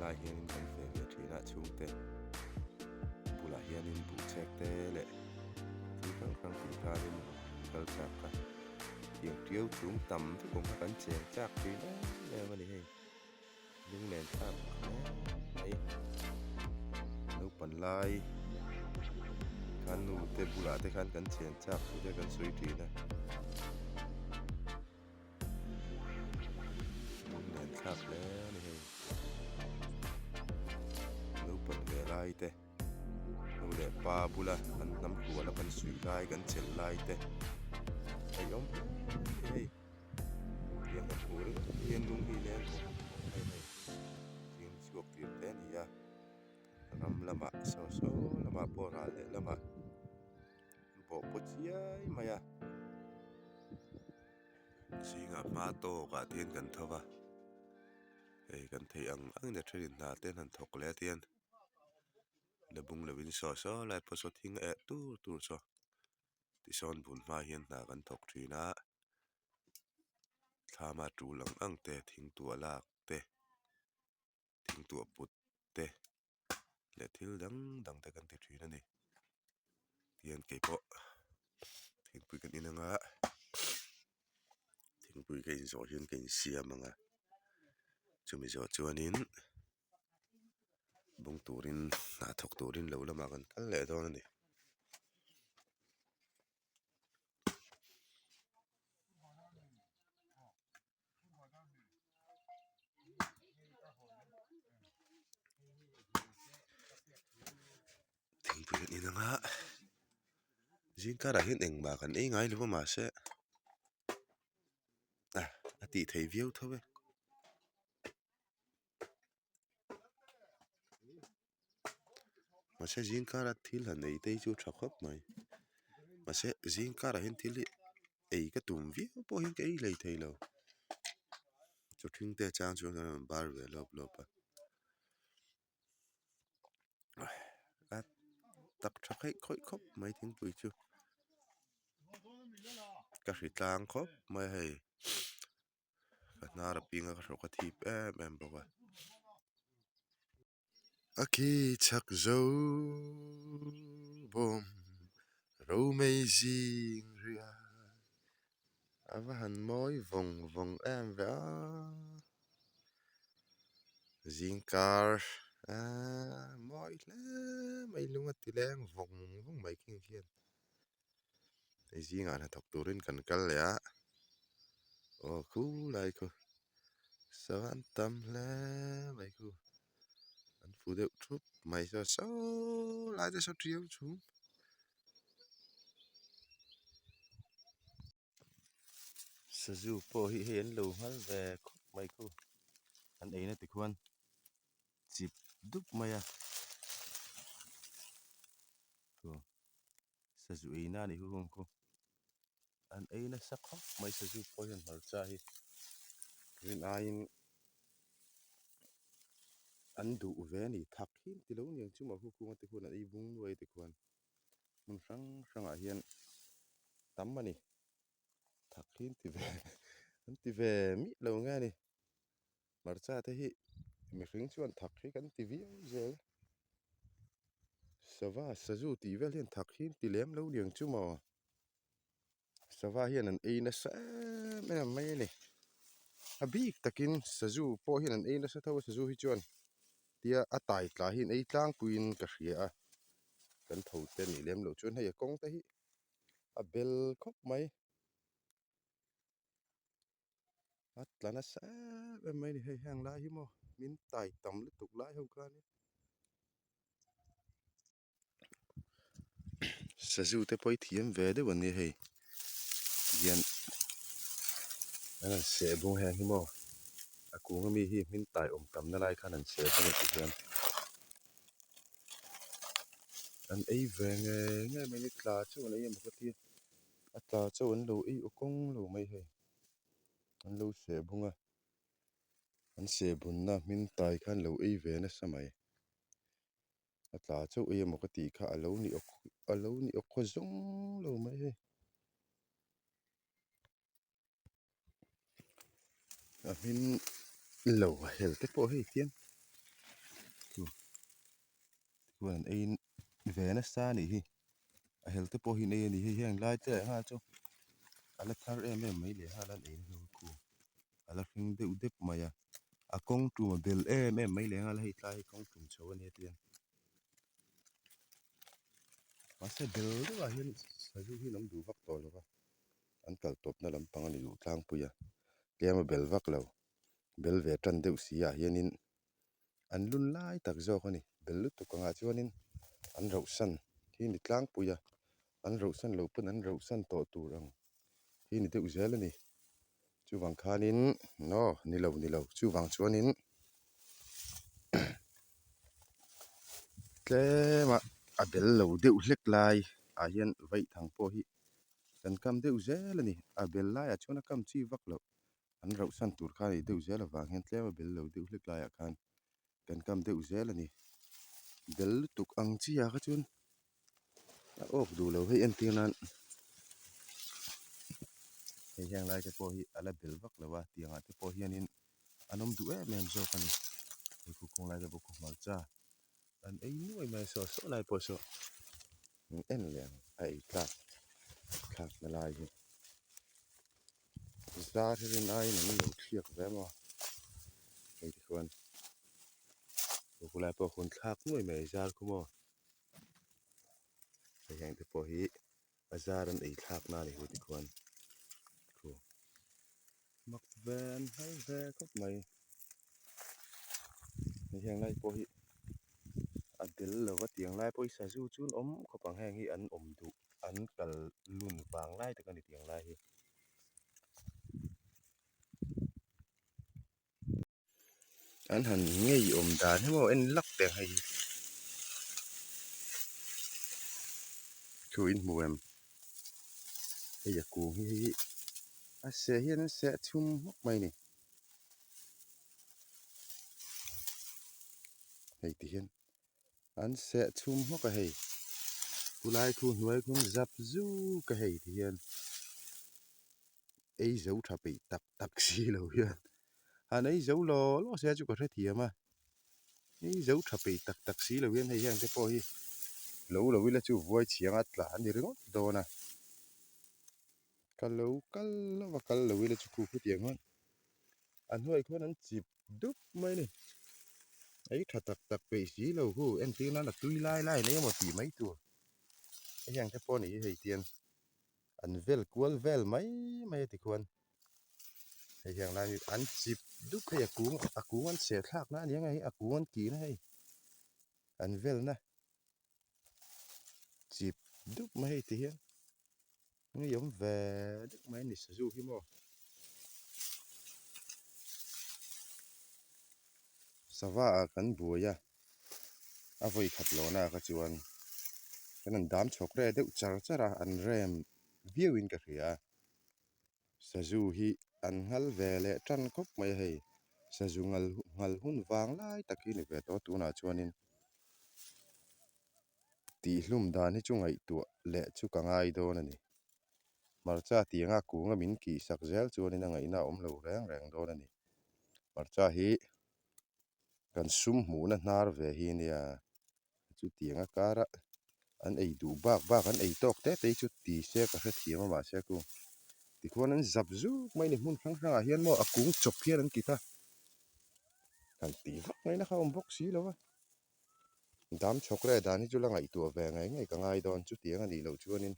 lai hianin kan feh ve thin a chhungte bulah hianin buh chek te leh thil hrang hrang tih khanin kal chak a tiang tiau chung tam vek awm kha kan cheng chak thin em em a ni hei lunglen thlak hle mai naupan lai khan nu te bulah te khan kan cheng chak thu te kan sawi thin a. Lunglen thlak hle a ni hei naupang ve lai te nu leh pa bula an hnam hrual a kan suih lai kan chelh lai te a awm hle a ni hei tiang kan hmuh ringawt hian lung hi leng vawng vawng mai hei thing chhuak tir te a ni a ram lamah saw saw lamah pawh ral leh lamah. bawh paw chiai mai a zingah hma tawkah te hian kan tho va hei kan theih ang ang in a thenin hna te an han thawk leh a tihian la bung lovin saw saw lai pawh saw thing eh tur tur saw tisawn bun hma hian hna kan thawk thin a thlama tul ang ang te thing tuah lak te thing tuah put te. leh thil dang dang te kan ti thin a ni tihian keipawh thingpui kan in anga thingpui ka inzawh hian ka insiam ang a chumi zawh chuanin bung turin hna thawk turin lo lamah kan kal leh dawn a ni. Thingpui kan in anga zing karah hian engmah kan ei ngai lo va mahse a tih theih viau tho e. Mahse zing kara thil han ei te hi chu a tha khawp mai mahse zing karah hian thil hi ei ka tum viau pawh hian ka ei hlei thei lo chaw ṭhing te chang chuan kan rawn bar ve lawp lawp a a tak tha kheih khawih khawp mai thingpui chu ka hritlang khawp mai a hei. Ka hnar a ping a ka hrawk a thip em em bawk a. A khi chhak zo bawm romei zing riai a va han mawi vawng vawng em ve a zingkar aaa mawi hle mai lung a ti leng vawng vawng mai khi hian. Hei zingah hnathawk turin kan kal leh a aw khulai khu sava an tam hle mai khu an fu deuh thup mai saw saw lai te saw tiau chhum. Sazu pawh hi hei an lo nghal ve khawp mai khu an eina tikhuan chip dup mai a. Sazu ei na anih hu khu an ei nasa khawp mai sazu pawh hian hmarcha hi rin aiin an duh ve a ni thak hi an ti lo niang chu mah hu khung a ti khuan an ei bung nuai ti khuan hmun hrang hrangah hian tam a ni thak hi an ti ve an ti ve miah lo nge a ni hmarcha te hi mihring chuan thak hi kan ti viau zel. Sava sazu tih vel hian thak hi an ti lem lo niang chu maw sava hian an ei nasa em em mai a ni a bik takin sazu pawh hian an ei nasa tho a sazu hi chuan tia a tai tla hi an ei tlangpuiin ka hria a kan tho te nih lem loh chuan hei a kawng te hi a bel khawp mai. A tla nasa em em mai a ni hei heng lai hi maw min tai tam lutuk lai ho khan in sazu te pawh hi thiam ve deuh an ni hei hian an han seh bawk heng hi maw a kung ami hi hmin tai awm tam na lai khan an seh bawk a tihian an ei ve ngei ngei mai a ni tla chu an ei emaw ka tia. A tla chauh an lo ei aw kawng lo mai hei an lo seh bung a an seh bunna hmin tai khan lo ei ve nasa mai a tla chauh ei emaw ka tih kha a lo ni awk a lo ni awk khaw zawng lo mai hei a hmin lo hel te pawh hei tiang. Khuan an ei ve nasa a nih hi a hel te pawh hi an ei a ni hei heng lai te leh nghal chu a la thar em em mai leh nghal a an ei na ho khu a la hring deuh deuh mai a a kawng tum a bel em em mai leh nghal a hei tlai hi kawng tum chho a nia tiang mahse bel deuh ah hian sazu hi an awm duh vak tawh lo va an kal tawpna lampang a ni duh tlangpui a tlem a bel vak lo bel ve tan deuh si ah hianin. An lun lai tak zawk a ni. Bel lutuk angah chuanin an rauhsan hi ni tlangpui a, an rauhsan loh pawn an rauhsan tawh tur ang hi ni deuh zel a ni. Chuvang khanin aw ni lo ni lo chuvang chuanin tlema a bel lo deuh hlek lai ah hian vaihthang pawh hi kan kam deuh zel a ni. A bel laiah chuan a kam chi vak loh. An rauhsan tur kha a nih deuh zel avang hian tlem a bel lo deuh hlek laiah khan kan kam deuh zel a ni. Bel lutuk ang chi ah kha chuan a awk duh lo hei entir nan hei heng lai te pawh hi a la bel vak lo a tiang ah te pawh hianin an awm duh em em zawk a ni. Hei khu kawng lai te pawh khu hmarcha an ei nuai mai a saw saw lai pawh saw en leh ang a ei tlak thlak na lai hi. Zar hi rin aiin an lo thliak ve maw hei ti khuan khulai pawh hun thlak nuai mai zar khu maw hei heng te pawh hi a zar an ei thlak na a ni hu ti khuan khu mak ve an hal ve khawp mai hei heng lai pawh hi a bel lo va tiang lai pawh hi sazu chu an awm khawp ang heng hi an awm duh. An kal lun vang lai tak a ni tiang lai hi. An han ngei awm dan hi maw en lak teh ang hei hi. Thu in hmu em? Hei a kung hi hei hi a seh hian an seh chhum hmawk mai a ni. Hei ti hian. An seh chhum hmawk a hei. Khulai khu hnuai khum zap zuk a hei ti hian ei zo tha peih tak tak si lo hian han ei zo law law se chu ka hrethiam a ei zo tha peih tak tak si lo hian hei heng te pawh hi lo lo ila chu vuai chhiang a tla a ni ringawt dawn a ka lo kal lo va kal lo ila chu khu khutiang hian a hnuai khuan an chip dup mai a ni. Ei tha tak tak peih si lo hu entir nan a tui lai lai nei emaw tih mai tur hei ang te pawh a nih hi hei tian an vel kual vel mai mai a tikhuan hei hiang lai hi an chip dup hei a kung a kung an chhe thlak na a ni ang hei a kung an kih na hei an vel na chip dup mai hei ti hian Ngei awm ve deuh mai a ni sazu hi maw. Sava ah kan buai a, a vawi khat lawna ah kha chuan kan han dam chhawk reh deuh char char a, an rem viau in ka hria a. Sazu hi an nghal ve leh tan khawp mai a hei, sazu nghal nghal hun vang lai tak hi a ni ve tawh a tunah chuanin. Tihhlum dan hi chu ngaihtuah leh chu ka ngai dawn a ni. Hmarcha tianga kunga min kihsak zel chuanin a ngaihna a awm lo reng reng dawn a ni. Hmarcha hi kan sum hmuhna hnar ve hi nia chutianga kara an ei duh bak bak an ei tawk te te hi chu ti se ka hrethiam a mahse ku tikhuan an zap zuk mai a ni hmun hrang hrangah hian maw a kung chawp hian an kit a han tih vak ngaihna kha a awm bawk si lo a. Dam chhawk reh dan hi chu la ngaihtuah ve ngei ngei ka ngai dawn chutiang a nih loh chuanin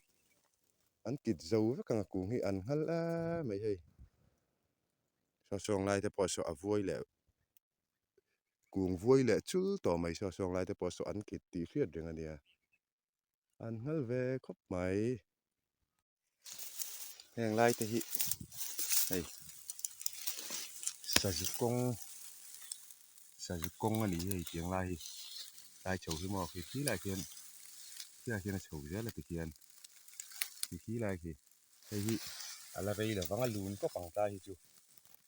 an kit zo vek ang a kung hi an nghal em mai hei saw sawng lai te pawh saw a vuai leh kung vuai leh chul tawh mai saw sawng lai te pawh saw an kit tih hriat reng a nia an nghal ve khawp mai. Heng lai te hi hei sazu kawng sazu kawng a ni hi hei tiang lai hi lai chho hi maw khi khi lai khian khi lai khian a chho zel a tikhian khi khi lai khi hei hi a la rei lovang a lun kawp ang tlai hi chu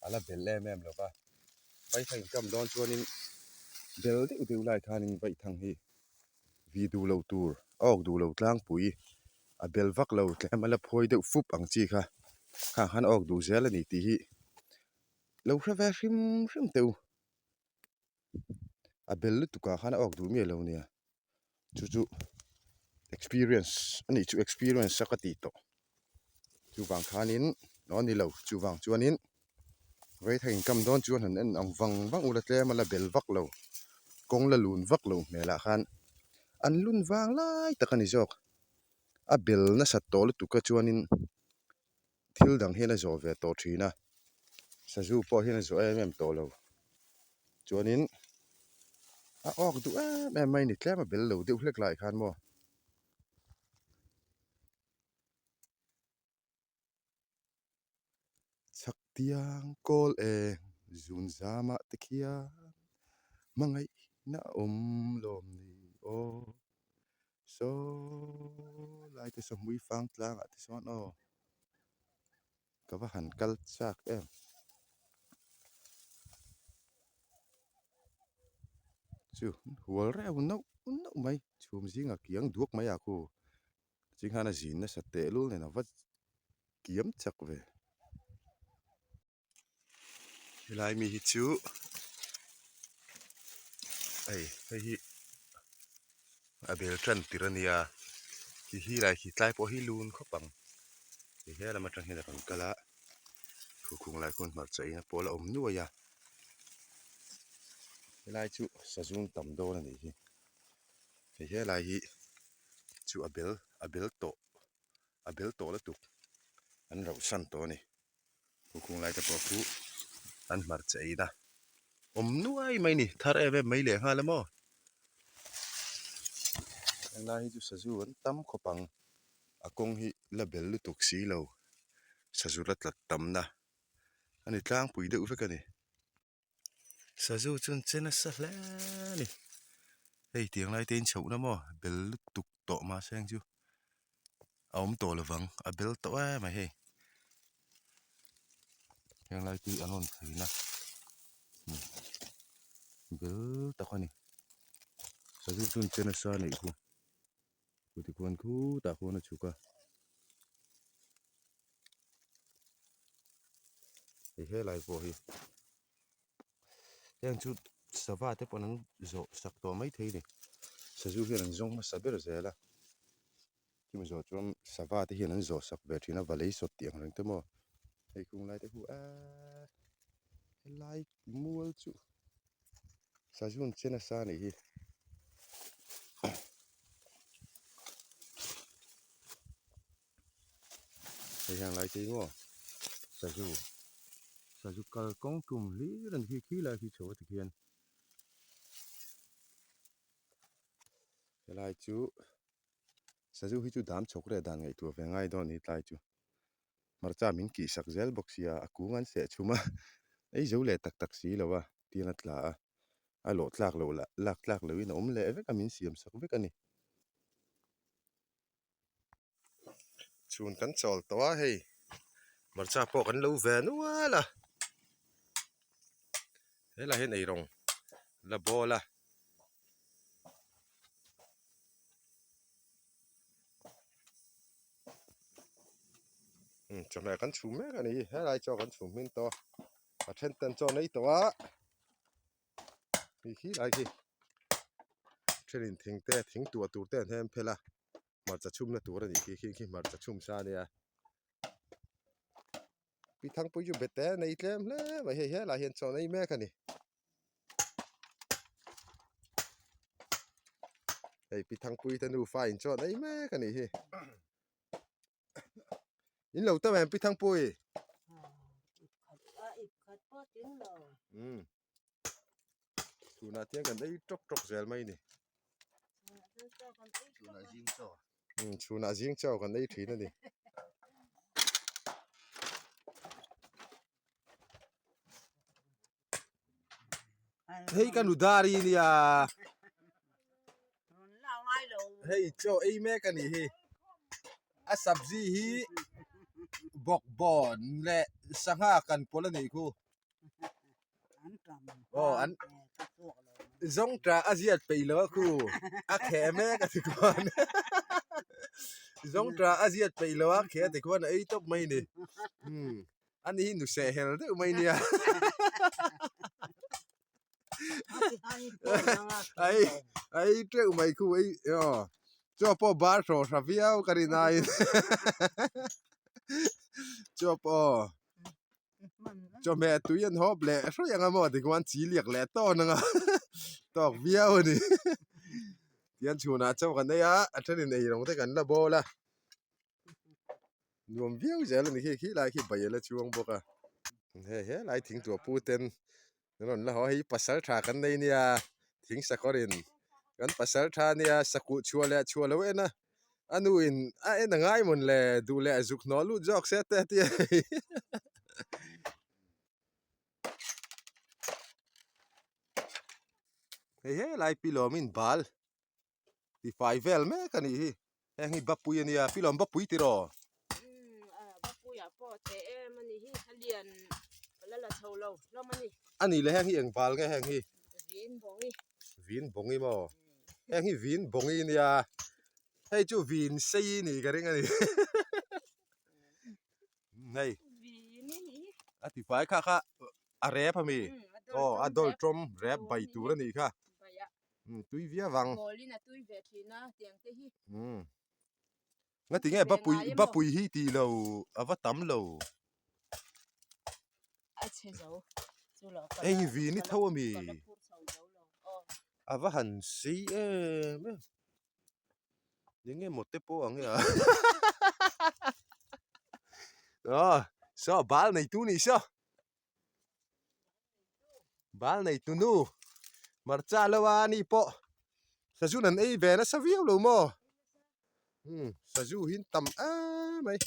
a la bel em em lova vaithang in kam dawn chuanin bel deuh deuh lai khanin vaithang hi. Vi duh loh tur a awk duh lo tlangpui a bel vak lo tlem a la phawi deuh fup ang chi kha khang khan a awk duh zel a ni tih hi lo hre ve hrim hrim teh u a bel lutuk ah khan a awk duh miah lo nia. Chu chu experience a nih chu experience a ka tih tawh. Chuvang khanin aw ni lo chuvang chuanin Vaithang inkam dawn chuan han en ang vang vang ula tlem a la bel vak lo kawng la lun vak lo hmelah khan an lun vang lai tak a ni zawk. A bel nasat tawh lutuk a chuanin thil dang hian a zawh ve tawh thin a, sazu pawh hian a zawh em em tawh lo. Chuanin a awk duh em em mai a ni tlem a bel lo deuh hlek lai khan maw. Chhak tiang kawl eng zun zamah te khian hmangaihna a awm lawm ni aw. Saw lai te saw hmui fang tlangah te chuan aw ka va han kal chak em. Chu hual reuh nauh nauh mai chhum zingah kiang duak mai ah khu. Ching khan a zin nasa tehlul nen a va kiam chak ve. Helai mi hi chu hei hei hi a bel tan tir a nia khi hi lai khi tlai pawh hi lun khawp ang ti he lam atang hian a rawn kal a thukhung lai khawn hmarcha in a pawl a awm nuai a helai chu sazung tam dawn a nih hi hei helai hi chu a bel a bel tawh a bel tawh lutuk an rauh san tawh a ni. Thukung lai te pawh chu an hmarcha ei na awm nuai mai a ni thar em em mai leh nghal a maw helai hi chu sazu an tam khawp ang a kawng hi la bel lutuk si lo sazu la tlat tam na a ni tlangpui deuh vek a ni. Sazu chu an che nasa hle a ni hei tiang lai te in chhoh na maw bel lutuk tawh mahse ang chu a awm tawh lovang a bel tawh em mai hei heng lai te hi an rawn thlin a bel tak a ni sazu chu an che nasa a nih khu tikhuan khutah khuan a chhuk a. Hei helai pawh hi heng chu sava te pawh an zawh sak tawh maithei a ni sazu hian an zawng hmasa ber zel a chumi zawh chuan sava te hian an zawh sak ve thin a va lei sawt tih ang reng te maw hei khung lai te khu eee helai mual chu sazu an che nasa a nih hi. Hei hian lai chei maw sazu sazu kal kawng tum hlir a ni khi khi lai khi chho a ti khian helai chu sazu hi chu dam chhawk reh dan ngaihtuah ve ngai dawn a ni tlai chu hmarcha min kih sak zel bawk sia a kung an seh chhum a ei zo leh tak tak si lo a tiang a tla a a lawh tlak loh lah lak tlak loh in a awm leh vek a min siam sak vek a ni. Chhun kan chawl tawh a hei hmarcha pawh kan lo ve nual a helai hian eirawng la bawl a. Chawhmeh kan chhum mek a ni helai chaw kan chhum hmin tawh a then ten chaw an ei tawh a hei khi lai khi thenin thing te thing tuah tur te an hem phel a hmarcha chhumna tur a nih khi khi khi hmarcha chhum sa a nia pi thangpui chu bete a nei tlem hle mai hei helai hian chaw an ei mek a ni hei pi thangpui te nufa in chaw an ei mek a nih hi. In lo tam em pi Thangpui? Um. Tunah tiang kan ei tawk tawk zel mai ni. Chhunah zing chaw. Um, chhunah zing chaw kan ei thin a ni. Hei ka nu dar i nia. Hei chaw ei mek a nih hi. A sabzi hi bawkbawn leh sangha kan pawlh a nih khu. Aw an zawngṭah a ziat peih lo a khu a kheh mek a ti khuan zawngṭah a ziat peih lo a kheh a ti khuan a ei tawp mai a ni. Umm ani hi nu sehhel deuh mai nia. Ai ai teuh mai khu ei aw chaw pawh bar hraw hra viau ka rin aiin chaw pawh chawhmeh tui an hawp leh hruai ang a maw tikhuan chi liak leh tawn ang a tawk viau a ni tihian chhunah chaw kan ei a a thenin eirawng te kan la bawl a. Nuam viau zel a ni khi khi lai khi bai a la chuang bawk a hei helai thing tuah pu ten an rawn la haw a hei pasal tha kan nei nia thing sakawr in kan pasal tha nia sakuh chhuah leh chhuah lo en a a nu in a en a ngai mawn le duh leh zuk hnawh lut zawk se te a ti a hei hei helai pi lawmin bal. Tifai vel mek a nih hi heng hi bapui a nia pilawm bapui tiraw? Umm a bapuiah pawh a che em a nih hi a lian ka la la chho lo hlawm a ni. A nih leh heng hi eng bal nge heng hi? Vin bawngi. Vin bawngi maw? Heng hi vin bawngi a nia hei chu vin sei a nih ka ring a ni hei Vin a nih hi. A tifai kha kha a rep a mi? Aw a dawl tawm rep bai tur a nih kha. Tui viau vang. Ball in a tui ve thin a tiang te hi. Nga ti nge bapui bapui hi ti lo a va tam lo. A chhe zo chu lo ka Hei vi ni tho ami. A va han sei em em. Eng nge maw te pawh ang e a. Aw saw bal nei tu ni saw. Bal nei tu nu hmarcha lo a ni pawh sazu an ei ve nasa viau lo maw umm sazu hi an tam em mai.